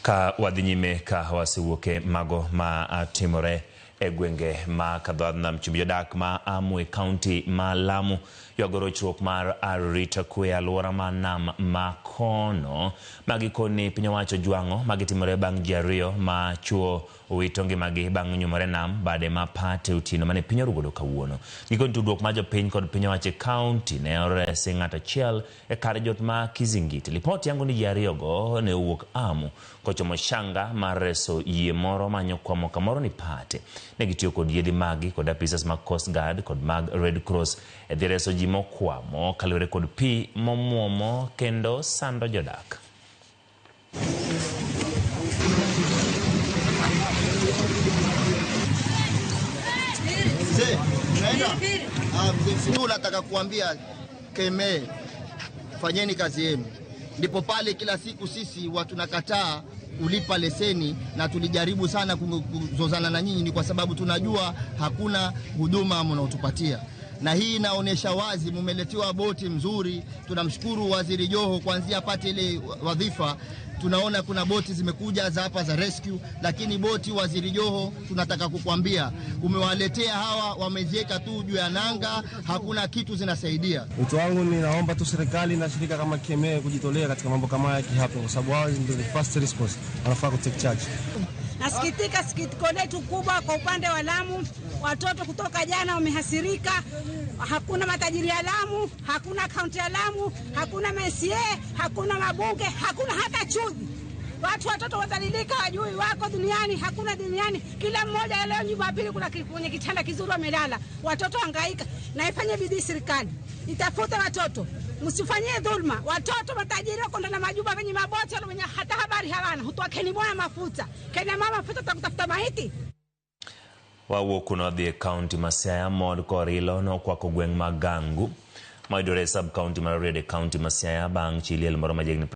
Ka wadhi nyime ka wasewuok e mago ma timore e gwenge ma kadho nam chumbi, jodak ma Amu e kaunti ma Lamu ywago rochruok mar arita kwe e alwora ma nam ma kono. Magi koni piny owacho jwang'o magi timore bang' ji ariyo ma chuo owito ngimagi bang' nyumore nam bade ma Pate otieno mane piny orugodo kawuono. Gikoni tudruok mar jopiny kod piny owacho e kaunti ne oresi ng'ato achiel e kar jot ma Kizingiti. Lipot yango ni ji ariyogo ne owuok Amu kochomo Shanga mar reso yie moro manyokwamo kamoro ni Pate. Ne gitiyo kod yiedhi maggi kod apisas mag Coast Guard kod mag Red Cross e dhi reso ji mokwamo kaluwore kod pi momuomo kendo sando jodak. Nataka kuambia KMA, fanyeni kazi yenu. Ndipo pale kila siku sisi watu nakataa kulipa leseni, na tulijaribu sana kuzozana na nyinyi, ni kwa sababu tunajua hakuna huduma mnaotupatia, na hii inaonyesha wazi mumeletewa boti mzuri. Tunamshukuru Waziri Joho kuanzia apate ile wadhifa, tunaona kuna boti zimekuja za hapa za rescue, lakini boti, Waziri Joho, tunataka kukwambia umewaletea hawa, wameziweka tu juu ya nanga, hakuna kitu zinasaidia. Wito wangu ni naomba tu serikali na shirika kama KMA kujitolea katika mambo kama haya kihapo, kwa sababu wao ndio the first response, wanafaa ku take charge. Nasikitika, sikitiko letu kubwa kwa upande wa Lamu, watoto kutoka jana wamehasirika. Hakuna matajiri ya Lamu, hakuna kaunti ya Lamu, hakuna MCA, hakuna mabunge, hakuna hata chudhi. Watu watoto wadhalilika, wajui wako duniani, hakuna duniani. Kila mmoja leo nyumba pili kuna kwenye kitanda kizuri wamelala, watoto hangaika. Na ifanye bidii serikali itafute watoto, msifanyie dhulma watoto. Matajiri wako ndani majumba wenye maboti, wale wenye hata habari hawana. Hutoakeni mwana mafuta kenya mama mafuta takutafuta maiti. Wawuok kuno wadhi e kaunti ma Siaya mod Korilo nokwako gweng' ma Gangu mayudore e sub kaunti mar Rarieda e kaunti ma Siaya bang' chi liel moro machiegni.